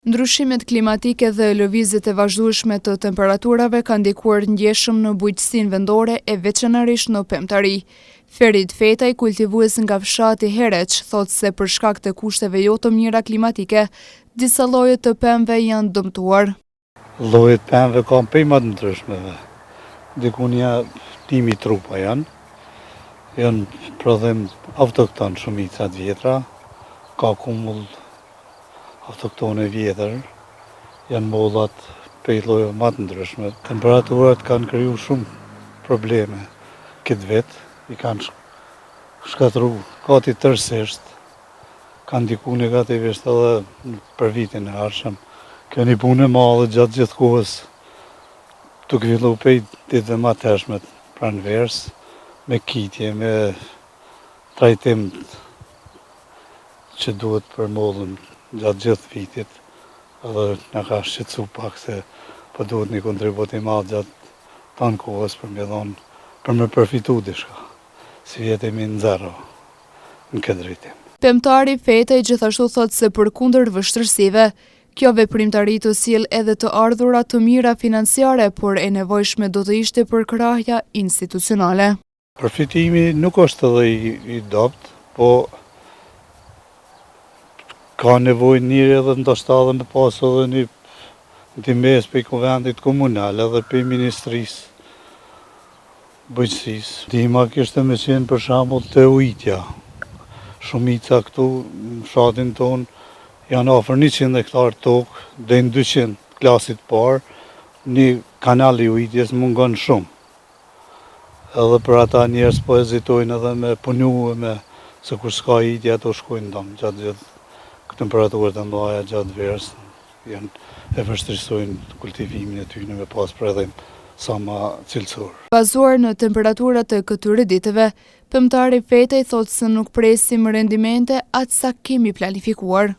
Ndryshimet klimatike dhe lëvizjet e vazhdueshme të temperaturave kanë ndikuar ndjeshëm në bujqësinë vendore e veçanërisht në pemëtari. Ferid Fetaj, kultivues nga fshati Hereq, thotë se për shkak të kushteve jo të mira klimatike, disa lloje të pemëve janë dëmtuar. Llojet pemëve ka prej ma të ndryshmeve. Diku nja 1000 trupa janë. Janë prodhim autokton shumica të vjetra. Ka kumull autoktone vjetër. Janë mollat prej llojeve ma të ndryshme. Temperaturat kanë kriju shumë probleme këtë vit. I kanë shkatërru gati tërësisht. Kanë ndiku negativisht edhe për vitin e ardhshëm. Kjo një punë e madhe gjatë gjithë kohës, duke fillu prej ditëve ma të hershme të pranverës, me kitje, me trajtim që duhet për mollën gjatë gjithë vitit, edhe na ka shqetësu pak se po duhet një kontribut i madh gjatë tanë kohës për me dhonë, për me përfitu diçka. Sivjet jemi në zero në këtë drejtim. Pemëtari Fetaj gjithashtu thotë se përkundër vështirësive, kjo veprimtari të sjell edhe të ardhura të mira financiare, por e nevojshme do të ishte përkrahja institucionale. Përfitimi nuk është edhe i, i dobët, po ka nevojë njeri edhe ndoshta edhe me pas edhe një ndihmesë prej kuvendit komunal edhe prej ministrisë bujqësisë. Ndihma kishte me qenë për shembull te ujitja. Shumica këtu në fshatin tonë janë afër 100 hektar tokë, deri në 200 klasit parë, një kanal i ujitjes mungon shumë. Edhe për ata njerëz po hezitojnë edhe me punu e me se kur s'ka ujitje ato shkojnë dëm gjatë gjithë temperaturat e mëdha gjatë verës janë e vështirësojnë kultivimin e tyre me pas prodhim sa ma cilësor. Bazuar në temperaturat e këtyre ditëve, pemëtari Fetaj thotë se nuk presim rendimente aq sa kemi planifikuar.